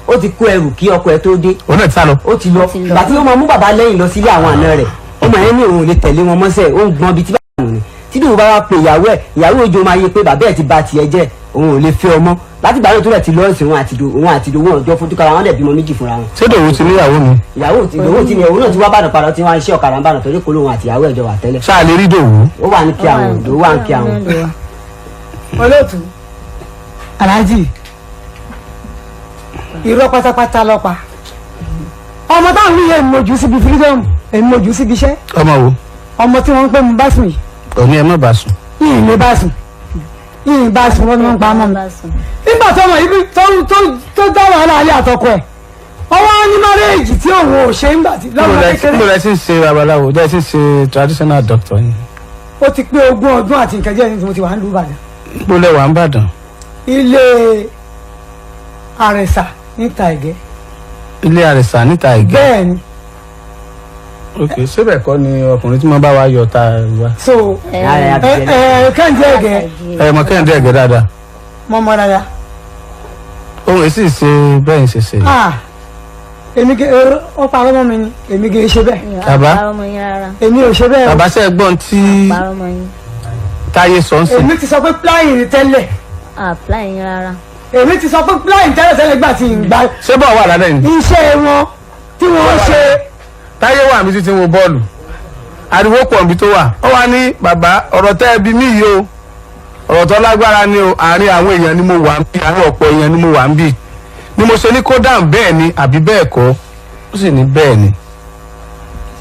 ó ti kó ẹrù kí ọkọ ẹ̀ tó dé. Òun náà ti sá lọ. Ó ti lọ. Ó ti lọ. Ìgbà tí ó máa mú bàbá lẹ́yìn lọ sílé àwọn àna rẹ̀, ọmọ yẹn ní òun ò lè tẹ̀lé wọn mọ́sẹ̀, ó ń gbọ́n bíi tí bàbá òun ni. Tí Ìdòwú bá wá pe ìyàwó ẹ̀, ìyàwó òjò máa yé pé bàbá ẹ̀ ti ba tiẹ̀ jẹ́, òun ò lè fẹ́ ọmọ. Láti ìgbà náà tó rẹ̀ ti lọ́ọ̀sì, òun àti Ìdòwú ọjọ́ fojú kára wọn, dẹ̀ bímọ méjì fúnra wọn. Ṣé Ìdòwú ti níyàwó mi? Ìyàwó ti Ìdòwú ti ní, òun náà ti wá bàdàn padà, tí wọ́n á ṣe ọ̀kadà ń bàdàn torí kó lóun àti ìyàwó ẹ̀jọ̀ wà tẹ́lẹ̀. Ṣáà lè rí Ìdòwú? Ó wà ní kí àwọn, Ìdòwú wà ní kí àwọn. Olóòtú aláàjì, irọ́ pátápátá lọ́pa. Ọmọ táwọn wí yẹn mojú síbi freedom, èmi mojú síbi iṣẹ́. Ọmọ wo? Ọmọ tí wọ́n ń pè mú bá sùn yìí. Òní ẹ má bàa sùn. Yìí lè bá sùn, yìí bá sùn, wọ́n ní wọ́n ń pa mọ́ mi. Nígbà tó ọmọ yìí bí tó dá wàhálà alẹ́ àtọkọ ẹ̀, ọwọ́ á ní marriage tí òun ò ṣe ń gbà tí lọ́mọ kékeré. Níbo lẹ ti ń ṣe babaláwo, lẹ ti ń ṣe traditional doctor yìí? Ó ti pé 20 ọdún àti nǹkan díẹ̀ ní tí mo ti wà ń lu Ìbàdàn. Níbo lẹ wà ń bàdàn? Ilé àrẹ̀sà níta Ẹ̀gẹ́. Ilé àrẹ̀sà níta Ẹ̀gẹ́? Bẹ́ẹ̀ ni. Ok, síbẹ̀ kọ́ ni ọkùnrin tí wọ́n bá wa yọ ta wa? So ẹ Ara ẹ̀ ẹ ẹ Kẹ́hìndé Ẹ̀gẹ́. Ẹ mọ Kẹ́hìndé Ẹ̀gẹ́ dáadáa? Mọ́ mọ́ dáadáa. Ohun èsì ṣe bẹ́ẹ̀ ń ṣe ṣe yìí. Ah, èmi kì ó parọ́ mọ́ mi ni, èmi kì í ṣe bẹ́ẹ̀. Bàbá. Parọ́ mọ́ yín rárá. Èmi ò ṣe bẹ́ẹ̀ o. Bàbá, ṣe é gbọ́n tí Parọ́ mọ́ yín. Táyé sọ ń sìn? Èmi ti sọ pé plying tẹ́lẹ̀. Apply yín rárá. Èmi ti sọ pé plying tẹ́lẹ̀ tẹ́lẹ̀ gbà tí ń gba Ṣé bọ́ọ̀ wà lálẹ́ yìí? iṣẹ́ wọn tí wọ́n ṣe. Táyé wà níbi títí wo bọ́ọ̀lù, ariwo pọ̀ níbi tó wà. Ó wà ní bàbá, ọ̀rọ̀ tẹ́ ẹ bí mí yìí o, ọ̀rọ̀ tó lágbára ni o. Àárín àwọn èèyàn ni mo wà ń bí, àárín ọ̀pọ̀ èèyàn ni mo wà ń bí, ni mo ṣe ní kó dáhùn bẹ́ẹ̀ ni àbí bẹ́ẹ̀ kọ́. Ó sì ní bẹ́ẹ̀ ni.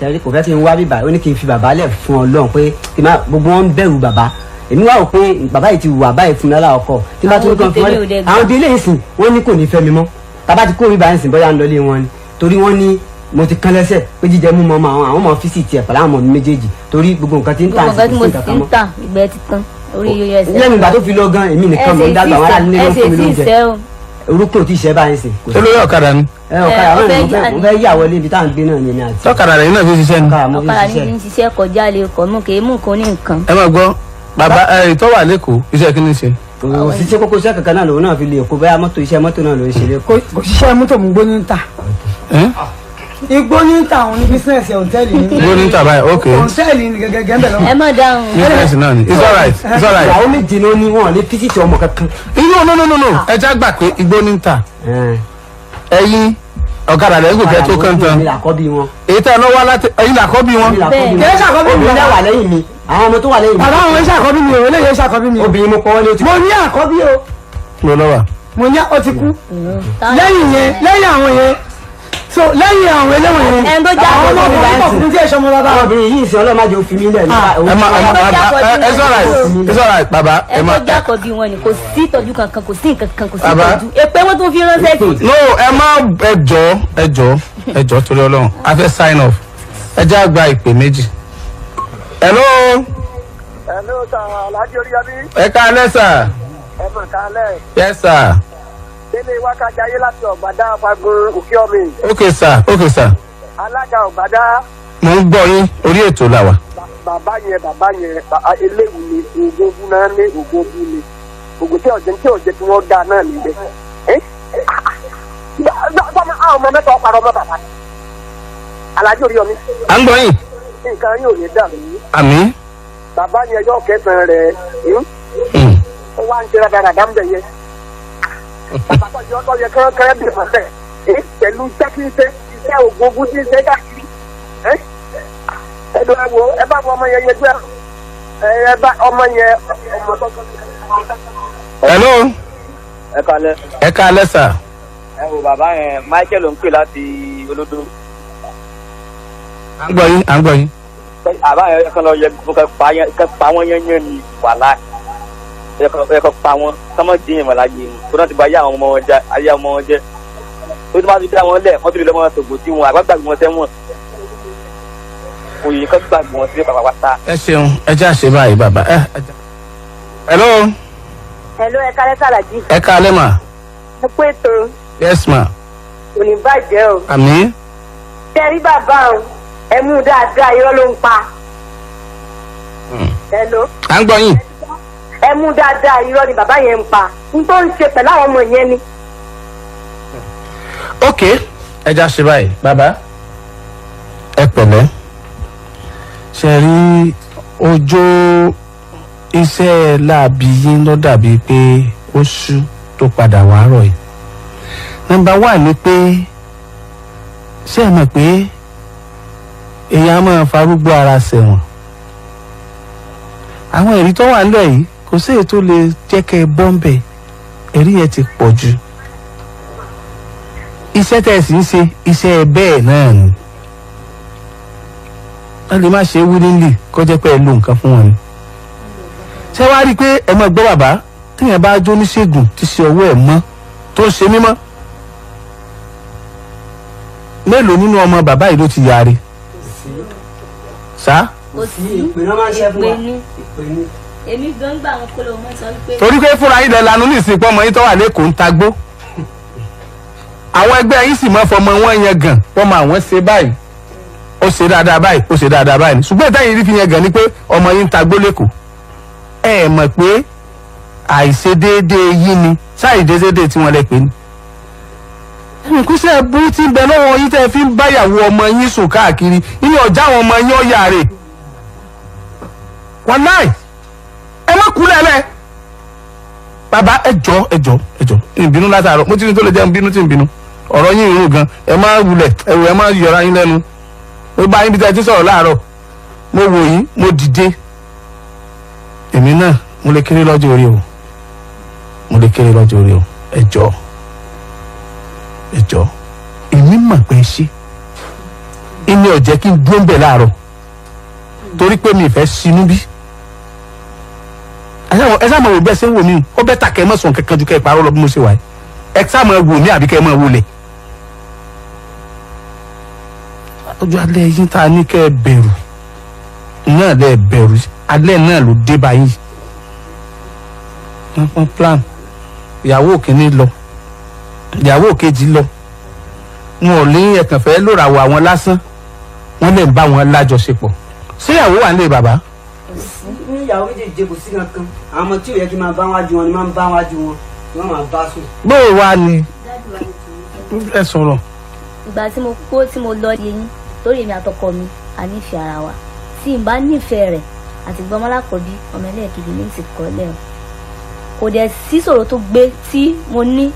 Sẹ́rí, kò fẹ́ kí n wá bíbá, ó ní kí n fi bàbá lẹ̀ fún Ọlọ́run pé kí n má gbogbo wọn ń bẹ̀rù bàbá. Èmi wá wò pé bàbá yìí ti wà báyìí fún mi lálákọ̀ọ́kọ́ tí bá Àwọn tún kàn òbí fún tèmi ò wọn dẹ̀ gbà. àwọn òbí ilé ìsìn wọn ní kò ní fẹ́ mi mọ́, tàbá ti kó mi bá ń sìn bóyá ń lọlé wọn ni, torí wọ́n ní mo ti kán lẹ́sẹ̀ pé jíjẹ mú mọ́ àwọn ọmọ ọ́fíìsì tiẹ̀ pẹ̀lú àwọn ọmọ mi méjèèjì, torí gbogbo nǹkan tí ń tà Gbogbo nǹkan tí sí mo nǹkan sì kan ń mọ́. tà, ìgbẹ́ ti tán orí yóyọ ẹsẹ̀. Lẹ́nu ìgbà tó fi lọ gan, èmi nìkan mò ń dàgbà, wọn aláàánú ló ń fún mi Ẹsẹ̀ tí lóúnjẹ. ìṣẹ́ o. Orúkọ tí ìṣẹ́ báyìí sìn kò sí. Olórí ọ̀kadà ni? Ẹ, ọ̀kadà Ẹ, náà ni ọ̀fẹ́ yà mo ni. fẹ́ yà wọlé ibi tá à ń gbé náà ni èmi àti Tọ́kadà rẹ̀ yín náà fi ṣiṣẹ́ ni? ọ̀kadà mo fi Ọ̀kadà ní ṣiṣẹ́. fi ń ṣiṣẹ́ kọjá lè kọ́ mú kì í mú nǹkan ní nǹkan. Ẹ máa gbọ́ bàbá ẹ tó wà lẹ́kọ̀ọ́, iṣẹ́ kí ni ṣe? Kò sí ṣe kókó iṣẹ́ kankan náà lòun náà fi lè kó, bóyá mọ́tò, iṣẹ́ mọ́tò náà ló ń ṣe lẹ́kọ̀ọ́. Kò ṣiṣẹ́ mọ́tò, mú gbóní ń tà. Ẹ́? Igbó ní ń tà, òun ní bísíǹsì hòtẹ́ẹ̀lì ní. Igbó ní ń tà báyìí, ok. Hòtẹ́ẹ̀lì ní gẹ́gẹ́ ń bẹ̀ lọ́wọ́. Ẹ má dáhùn. Business náà ni, it's alright, it's alright. Ìyàwó méje ló ní, wọn ò lè físìtì ọmọ kankan. No, no, no, no, no, ẹ já gbà pé igbó ní ń tà. Ẹ̀yin ọ̀kadà lẹ́yìn kò kẹ́ tó kán tán. Èmi làkọ́bí wọn. Èyí tẹ́ ẹ lọ́wọ́ láti ẹ̀yin làkọ́bí wọn. Èmi làkọ́bí Bẹ́ẹ̀. wọn. Kì í ṣàkọ́bí mi. Obìnrin náà wà lẹ́yìn mi, àwọn ọmọ tó wà lẹ́yìn mi. Bàbá àwọn ṣàkọ́bí mi o, eléyìí ṣàkọ́bí mi o. Obìnrin mo pọ́wọ́lé, ó ti Mo ní àkọ́bí o. Mo lọ́wọ́. Mo ní, ó ti kú lẹ́yìn yẹn, lẹ́yìn àwọn yẹn, so lẹ́yìn àwọn eléwọ̀n yẹn. Ẹni tó já Àwọn ọmọ àkọ́bí ọkùnrin pọ̀ fún tí èso ọmọ bàbá. Obìnrin yìí sọ ọlọ́mọdé òfin mi lẹ̀ nípa Ẹ má ẹ má ẹ, it's alright, it's alright bàbá, ẹ Ẹ má. tó jákọ̀ bí wọn ni kò sí ìtọ́jú kankan, kò sí nǹkan kan, kò sí Bàbá. ìtọ́jú èpè wọn tún fi ránṣẹ́ sí. No, ẹ má, ẹ jọ̀ọ́, ẹ jọ̀ọ́, ẹ jọ̀ọ́, torí Ọlọ́run, a fẹ́ sign off. Ẹ já gba ìpè méjì. Hello. Hello sir, Alhaji Oríyọmí. Ẹ káalẹ́ sir. Ẹ mọ̀ kálẹ̀. Yes sir. Délé wákàtí ayé láti Ọ̀gbádá Fagun Òkè Ọ̀mì. Ok sir, ok sir. Alága Ọ̀gbádá. Mo ń gbọ́ yín, orí ètò la wà. Bàbá yẹn, bàbá yẹn, eléwu ni, ògùn ogun náà ní ògùn ogun ni, ògùn tí ọ̀jẹ̀ tí wọ́n dá náà níbẹ̀. Ẹ́ gbọ́dọ̀ àwọn ọmọ mẹ́ta ọ̀pàrọ̀ ọmọ bàbá. Alhaji Oríyọmí. À ń gbọ́ yín. Nǹkan yóò ní dàrú. Àmín. Bàbá yẹn yóò kẹsàn-án rẹ̀. Ó wá ń ṣe rádaràdá ń bẹ̀ yẹn. Bàbá tó yọ tó yẹ kẹ́rẹ́ bí mọ̀lẹ́ pẹ̀lú iṣẹ́ tí ń ṣe, iṣẹ́ ògùn ogun tí ń ṣe káàkiri. Ẹ̀dùn, ẹ wo, ẹ bá wọ ọmọ yẹn yẹjú ẹ, ẹ bá ọmọ yẹn ọmọ tó. Hello. Ẹ kalẹ. Ẹ káalẹ́ sir. Ẹ wo bàbá yẹn, Michael ló ń pè láti Olódó. À ń gbọ́ yín, à ń gbọ́ yín. Bàbá yẹn kàn lọ yẹ kẹ pa wọn yẹn yẹn ni wàhálà ẹ kàn pa wọn kọ́mọ dín ìmọ̀ láyé ni tó náà ti ba ayé àwọn ọmọ wọn jẹ, ayé ọmọ wọn jẹ tó ti máa ti dá wọn lẹ̀, wọ́n ti lè lọ́mọ tògbò tí wọn àgbàgbà wọn sẹ́wọ̀n kò yẹ kó gbàgbọ́ wọn sí pàpàpàtà. Ẹ ṣeun, ẹ já ṣe báyìí bàbá ẹ. Hello. Hello, ẹ kálẹ́ sàlàjì. Ẹ káalẹ́ mà. Ẹ pé ètò. Yes ma. Kò ní bàjẹ́ o. Àmín. Tẹ́rí bàbá o, ẹ mú un dáadáa, irọ́ ló ń pa. Hello. À ń gbọ́ yín. Ẹ mú un dáadáa, irọ́ ni bàbá yẹn ń pa. N tó ń ṣe pẹ̀lú àwọn ọmọ yẹn ni. Ok, ẹ já ṣe báyìí bàbá, ẹ pẹ̀lẹ́. Ṣe rí ọjọ́ iṣẹ́ láabi yín ló dàbí pé ó ṣú tó padà wá rọ̀ yìí. Number one ni pé, ṣé ẹ mọ̀ pé èèyàn á máa farúgbó ara ṣẹ̀wọ̀n? Àwọn ẹ̀rí tó wà nílẹ̀ yìí, kò sí èyí tó lè jẹ́ kẹ́ ẹ bọ́ńbẹ̀, ẹ̀rí yẹn ti pọ̀ jù. Iṣẹ́ tẹ̀ sí ń ṣe, iṣẹ́ bẹ́ẹ̀ náà ni. Wọ́n lè má ṣe willingly, kó jẹ́ pé ẹ lo nǹkan fún wọn ni. Ṣé wàá rí i pé ẹ máa gbọ́ bàbá, téèyàn bá jó oníṣègùn tí ṣe ọwọ́ ẹ̀ mọ́ tó ń ṣe mímọ́, mélòó nínú ọmọ bàbá yìí ló ti yáre sá? Kò sí. Ìpè náà máa ń ṣe fún wa. Èpè ni. Ìpè ni. Èmi gan gbà wọn kó lọ mọ sọ wípé. Torí pé fúnra yín lẹ lanu ní ìsìnkú, ọmọ yín tó wà lẹ́kọ̀ọ́ ń tagbó, àwọn ẹgbẹ́ yín sì máa fọmọ wọn yẹn gàn, wọ́n máa wọ́n ṣe báyìí, ó ṣe dáadáa báyìí, ó ṣe dáadáa báyìí, ṣùgbọ́n ìtàn yìí fi yẹn gàn ni pé ọmọ yín ń tagbó lẹ́kọ̀ọ́. Ẹ mọ̀ pé àìṣedéédéé yín ni ṣáìdéédéé tí wọ́n lẹ pè ní. Ìkúṣẹ́ bú tí ń bẹ lọ́wọ́ yín tẹ́ fi ń báyàwó ọmọ yín sùn káàkiri inú ọjà, àwọn ọmọ yín ọ̀yà rè wàláì. Ẹ má kú lẹ́lẹ́ bàbá, ẹ jọ, ẹ jọ, ẹ jọ, ìbínú látàárọ̀ mo ti ní tó lè jẹun bínú tí ń bínú ọ̀rọ̀ yín ìrún gan. Ẹ má wulẹ̀, ẹ wò, ẹ má yọra yín lẹ́nu. Mo bá yín bí tẹ́ ẹ ti sọ̀rọ̀ láàárọ̀, mo wò yín, mo dìde. Èmi náà mo lè kéré lọ́jọ́ orí o, mo lè kéré lọ́jọ́ orí o. Ẹ jọ, ẹ jọ, èmi mọ̀ pé ẹ ṣe. Ìní ò jẹ́ kí n dúró ń bẹ̀ láàárọ̀ torí pé mi ì fẹ́ sinú bí. Ẹ sáà máa wò bẹ́ẹ̀ ṣe ń wò mí o, ó bẹ́ tà kẹ́ ẹ mọ̀ sọ̀n kankan ju kẹ́ ẹ parọ́ lọ bí mo ṣe wà yìí. Ẹ sáà máa wò mí àbí kẹ́ ẹ máa wọlé. Ojú alẹ́ yín tá a ní kẹ́ ẹ bẹ̀rù náà lẹ́ bẹ̀rù, alẹ́ náà ló dé báyìí. Wọ́n pọ́n plan, ìyàwó kìíní lọ, ìyàwó kejì lọ, wọn ò ní ẹ̀kàn fẹ́ lóràwọ̀ àwọn lásán, wọ́n lè ń bá wọn lájọṣepọ̀. Ṣé ìyàwó wà nílé bàbá? Ní ìyàwó méjèèjì kò sí kankan, àwọn ọmọ tí ò yẹ kí n máa bá wájú wọn ni máa ń bá wájú wọn ni wọ́n máa bá sùn. Bóò wá ni ẹ sọ̀rọ̀. Ìgbà tí mo kó tí mo lọ yẹn, torí èmi àtọkọ mi a nífẹ̀ẹ́ ara wa. Tí n bá nífẹ̀ẹ́ rẹ̀ àti gbọmọlákọ̀bí ọmọ ẹlẹ́ẹ̀kejì ní ti kọ́lẹ̀ o, kò dẹ̀ sí ṣòro tó gbé tí mo ní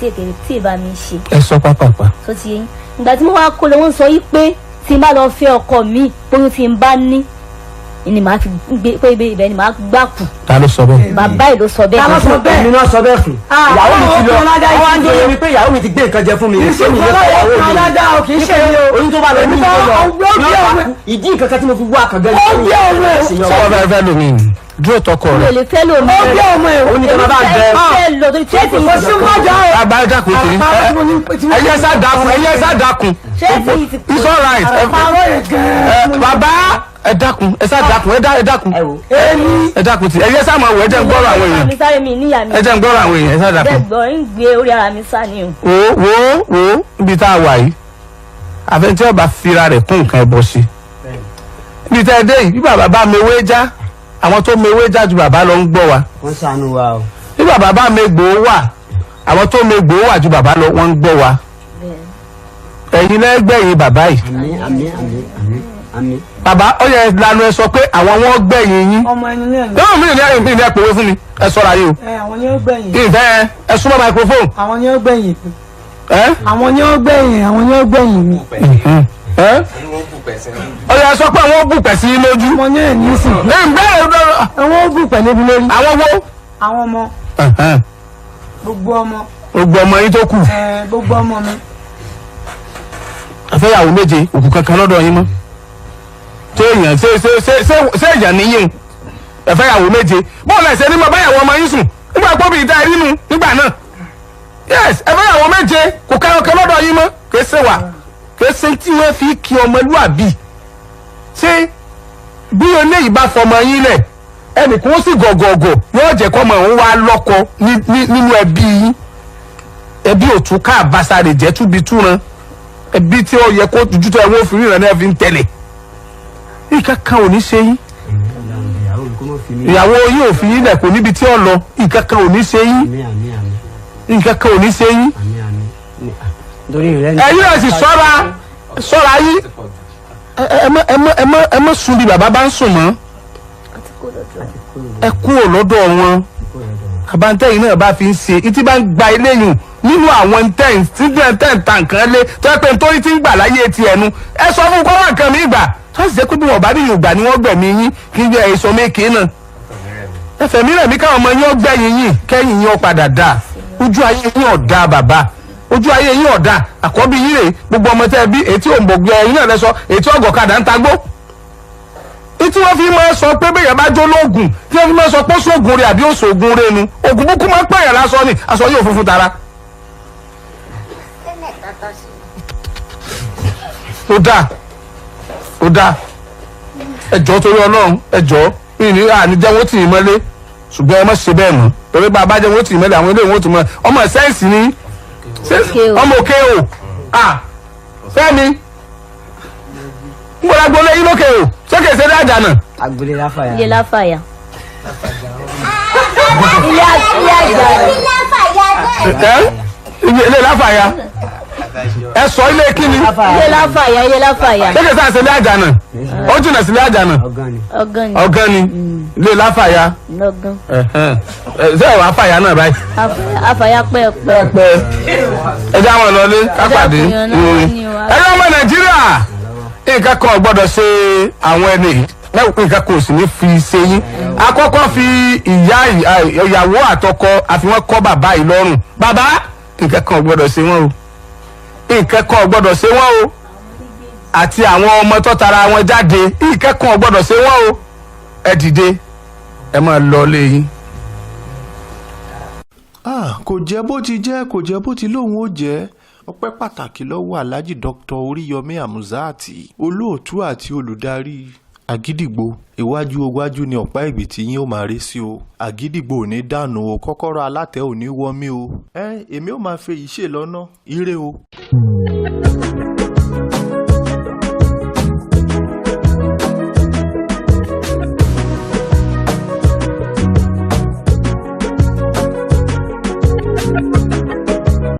tí èkèrè tí ì bá mi ṣe. Ẹ sọ pápápá. Tó ti yẹn, ìgbà tí mo wá kó lọ, wọ́n sọ yí pé tí n bá lọ fẹ́ ọkọ mi, bóyún tí n bá ní ni màá fi gbé, pé ibẹ̀ ni màá gbà kù. Ta ló sọ bẹ́ẹ̀? Bàbá yìí ló sọ bẹ́ẹ̀. Ta ló sọ bẹ́ẹ̀? Èmi náà sọ bẹ́ẹ̀ fún. Ìyàwó mi ti lọ, wọ́n wá ń jóye mi pé ìyàwó mi ti gbé nǹkan jẹ fún mi. Kì í ṣe ìfọlọ́wọ́ kan ládàá o, kì í ṣe mi o. Oyún tó bá lọ ní ìfẹ́ lọ. Ó bí ọmọ Ìdí nǹkan kan tí mo fi wá kàngẹ́ Ó bí ọmọ ẹ̀. Sọ fẹ́ fẹ́ lómi dúró tọkọ Mi ò rẹ. lè fẹ́ lómi. Ó bí ọmọ ẹ̀. Ó ní kí n máa bá bẹ. Fẹ́ lọ torí tírẹ́tì Kò sí mọ́jà o. Bàbá ẹ dákun tì í, ẹyẹ sá dákun, ẹyẹ sá dákun. Tírẹ́tì yìí ti pọ̀. It's all right. Àpárọ̀ yẹn gan-an. Bàbá ẹ dákun, ẹ sá dákun, ẹ dákun. Ẹ wò. Èmi Ẹ dákun tì í, ẹyẹ sá máa wọ, ẹ jẹ́ ń gbọ́rọ̀ àwọn èèyàn. Mi sáré mi níyà mi. Ẹ jẹ́ ń gbọ́rọ̀ àwọn èèyàn, ẹ sá Bẹ́ẹ̀ dákun. gbọ́ ń gbé orí ara mi sá ni o. Wo wo wo, níbi tá a wà yìí, àfẹn tí ọba fira rẹ̀ kún nǹkan ẹbọ sí níbi tá ẹ dé yìí, bí bàbá bá mewé já, àwọn tó mewé já ju bàbá lọ ń gbọ́ wa. Wọ́n ṣàánú wa o. Bí bàbá bá megbò wà, àwọn tó megbò wà ju bàbá lọ wọ́n ń gbọ́ wa. Ẹ̀yin lẹ́gbẹ̀yìn bàbá yìí. Àmín àmín àmín àmín àmín. Bàbá ó yẹ lanu ẹ sọ pé àwọn wọn gbẹ̀yìn yín. Ọmọ ẹni náà ni. Yóò mí ní ẹ̀yìn ní ẹ pòwe fún mi, ẹ sọ̀rọ̀ ayé o. Ẹ àwọn ni ó gbẹ̀yìn. Ìfẹ́ ẹ súnmọ́ microphone. Àwọn ni ó gbẹ̀yìn. Ẹ Àwọn ni ó gbẹ̀yìn. Àwọn ni ó gbẹ̀yìn mi. ẹ ó yẹ sọ pé àwọn ó bùpẹ̀ sí yín lójú. Ọmọ náà ní sìn. Ẹ ń bẹ́ẹ̀ lọ́rọ̀. Àwọn ó bù pẹ̀lú mi lórí. Àwọn wo? Àwọn ọmọ. Gbogbo ọmọ. Gbogbo ọmọ yín tó kù. Ẹ gbogbo ọmọ mi. Àfẹ́yàwó méje òkú kankan lọ́dọ̀ yín mọ́. Ṣé èèyàn ṣé ṣé ṣé ṣé ṣé èèyàn níyìn o? Ẹ̀fẹ́yàwó méje. Bọ́ọ̀lù ẹ̀sẹ̀ ni mo báyàwó ọmọ yín sùn. Nígbà pọ́bì ìta ẹ̀ nínú nígbà náà. Yes, ẹ̀fẹ́yàwó méje kò kẹ́rọ̀kẹ́ lọ́dọ̀ yín mọ́. Kèé ṣe wà. Kèé ṣe tí wọ́n fi kí ọmọlúàbí. Ṣé bí eléyìí bá fọmọ yín lẹ̀, ẹnìkan ó sì gọ̀gọ̀gọ̀ yóò jẹ́ kọ́mọ òun wá lọ́kọ nínú ẹbí yín. Ẹbí òtún ká àbáṣà rè jẹ́ túbi túran, ẹbí tí ó yẹ kó tujú tó ẹ wọ́n fi ríran náà fi ń tẹ̀lé. Nǹkan kan ò ní ṣe yín. Ìyàwó mi kó mọ̀ fi mí. Ìyàwó yín ò fi yín lẹ̀, kò níbi tí ó lọ. Nǹkan kan ò ní ṣe yín. Àmín àmín àmín Nǹkan kan ò ní ṣe yín. àmín àmín. Nítorí ìrẹ́ ni. Ẹ̀yin náà sì ṣọ́ra ṣọ́ra yín. Ẹ má ẹ má ẹ má ẹ má sùn bí bàbá bá ń sùn mọ́. Ẹ kúrò lọ́dọ̀ wọn. Àbántẹ́yìn náà bá fi ń ṣe ìtí bá ń gba eléyìn nínú àwọn tẹ́ǹ tí tẹ́ǹ ta nǹkan lé tó yẹ pé nítorí tí ń gbà láyé ti ẹnu, ẹ sọ fún kọ́ wá nǹkan mi gbà tó sì jẹ́ pé bí wọ́n bá níyìn gbà ni wọ́n gbẹ̀mí yín kí n jẹ́ èso méke náà. Ẹ fẹ̀mí rẹ̀ mí káwọn ọmọ yín ó gbẹ̀yìn yín kẹ́yìn yín ó padà dà. Ojú ayé yín ò dáa bàbá, ojú ayé yín ò dáa. Àkọ́bí yín rè, gbogbo ọmọ tẹ́ ẹ bí, ètí òǹbògbé ẹ̀yin náà lẹ́sọ, ètí ọ̀gọ̀kadà ń tagbó, tí wọ́n fi máa sọ pé bẹ́ẹ̀ bá jó lóògùn, tí wọ́n fi máa sọ pé sóògùn rẹ̀ àbí òṣògùn rẹ̀ nu, ògùn búkú máa ń pẹ̀yàn lásán ni aṣọ yóò funfun tara. Ó dáa, ó dáa, ẹ jọ̀ọ́ torí Ọlọ́run, ẹ jọ̀ọ́, mi ní àní jẹ́ wọ́n tì í mọ́lé, ṣùgbọ́n ẹ má ṣe bẹ́ẹ̀ mọ́, torí bá a bá jẹ́ wọ́n tì í mọ́lé, àwọn eléyìí wọ́n tì mọ́ ọmọ sẹ́ǹsì ni ọmọ òkè o. Fẹ́mi ń bọ̀dá gbolé yín lókè o, sókè ṣe dáadáa náà. Agbolé láfàyà. Ilé láfàyà. Ilé àjà. Ẹ ilé láfàyà, ẹ sọ ilé kíni? Ilé láfàyà, ilé láfàyà. Sókè sáà ṣe ilé àjà náà, ó jìnnà sí ilé àjà náà. Ọgán ni. Ọgán ni. Ọgán ni ilé láfàyà. Lọ́gán. Ṣé ẹ wàá fàyà náà báyìí? Àfàyà pẹ́ẹ́pẹ́. Pẹ́ ẹ já wọn lọlé ká pàdé. Ẹ yọ ọmọ Nàìjíríà, nǹkan kan ò gbọ́dọ̀ ṣe àwọn ẹni lẹ́wọ̀n pé nǹkan kan ò sì ní fi ṣe yín. Àkọ́kọ́ fi ìyá ìyàwó àtọkọ àfi wọ́n kọ́ bàbá yìí lọ́rùn. Bàbá, nǹkan kan ò gbọ́dọ̀ ṣe wọ́n o, nǹkan kan ò gbọ́dọ̀ ṣe wọ́n o. Àti àwọn ọmọ tó tara wọn jáde, ìkẹ́kọ̀ọ́ gbọ́dọ̀ ṣe wọ́n o. Ẹ dìde, ẹ máa lọ lé yín. Ah, kò jẹ́ bó ti jẹ́, kò jẹ́ bó ti lóun ó jẹ́. Ọpẹ́ pàtàkì lọ́wọ́ Alhaji Dr. Oríyọmí Hamzat, olóòtú àti olùdarí Àgídìgbò. Iwájú iwájú ni ọ̀pá ìgbì yín ó máa rí sí o. Àgídìgbò ò ní dànù o, kọ́kọ́rọ́ alátẹ ò ní wọ́mí o. Ẹ èmi ò máa fẹ́ yìí ṣe lọ́nà ire o.